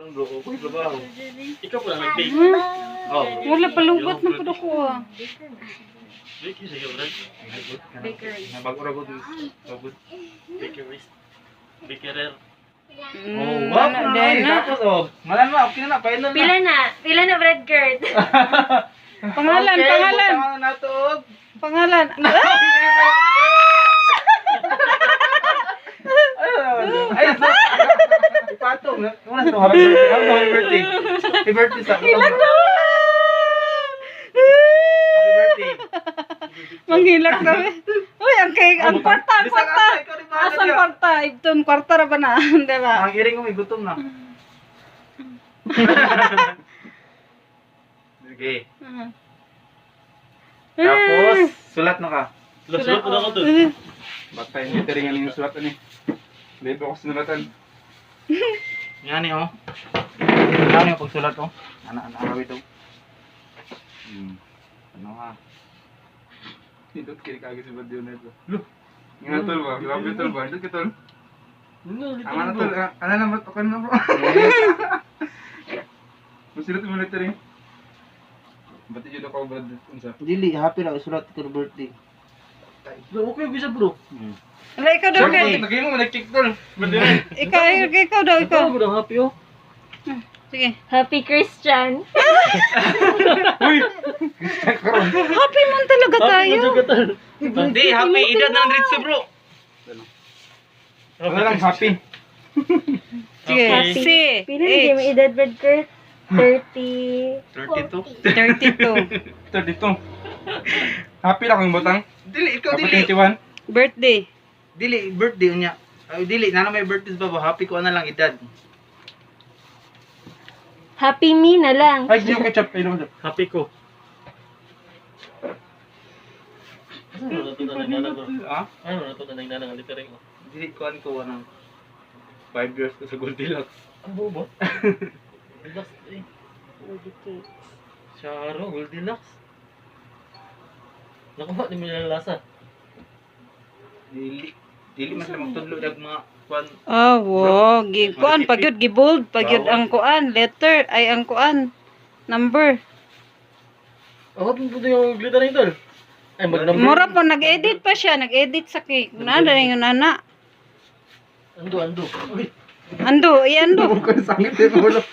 Bro, okay trabaho. Ikaw pala nag-bake. Oh. Wala, palubat na pud ako ah. Bake yun siya, Brad. Bakery. Nabago ra gud. Pagod. Bakery. Bakerer. Oh, wow. Ano, dahil na. Tapos oh, malan ma, okay na na, final na. Pila na? Pila na, Brad Kurt? Pangalan, Okay, pangalan. butang na to. Og. Pangalan. Ay, ay, ipatong. Wala sa happy birthday. Happy birthday. Happy birthday sa. Ilan na? Happy birthday. Manghilak na. Uy, ang kay ang kwarta, ang Bisag kwarta. asa, ikaw rin bahala Asan diya. kwarta? Ibton kwarta ra ba na? Diba? Ang iring ko may gutom na. Okay. Tapos, sulat na ka. Sulat na ako to. Bata yung lettering ano yung sulat ani. Hindi pa ako sinulatan. Yan eh, oh. Yan yung pagsulat, oh. Ana, ana, ana, ito. Ano ha? Hindot kini kagi si Brad Leonard. Lo. Nga tol ba? Grabe tol ba? Hindot ka tol. Ano, Ama na tol. Ana na matukan na bro. Masulat mo lettering. Ba't yun ako Brad unsa? Dili, happy ra sulat ko birthday. Bro, okay bisa bro. Wala, ikaw daw kay. Nagay mo nag-kick tol. Brad Leonard. Ikaw, ikaw daw, ikaw. Ikaw bro, happy oh. Sige. Happy Christian. Uy! Happy man talaga tayo. Hindi, happy edad na diretso, bro. Wala lang happy. Sige. Okay. C. Pila na yung H. edad, Brad Kurt? 30. 32. 32. 32. Happy lang akong butang. Dili, ikaw Happy dili. 21. Birthday. Dili, birthday unya. Ay, dili, na may birthday ba ba? Happy ko na lang edad. Happy me na lang. Ay, yung ketchup. Ay, yung ketchup. Happy ko. Ano na to bro? Ah? Ano na to na ang lettering oh. Dili ko an ko anang 5 years ko sa Goldilocks. Ang bobo. Goldilocks eh. Charo, Goldilocks. Nakuha ni mo yung lasa. Dili, dili man sila magtudlo dag mga kuan. Ah, wow. Gi kuan pagyud gibold pagyud ang kuan letter ay ang kuan number. Ako po yung lettering tol. Ay, mag-number. Mura pa nag-edit pa siya, nag-edit sa cake. Na na yung nana. Ando, ando. Uy, Ando, iando. Ang sangit eh, ulo.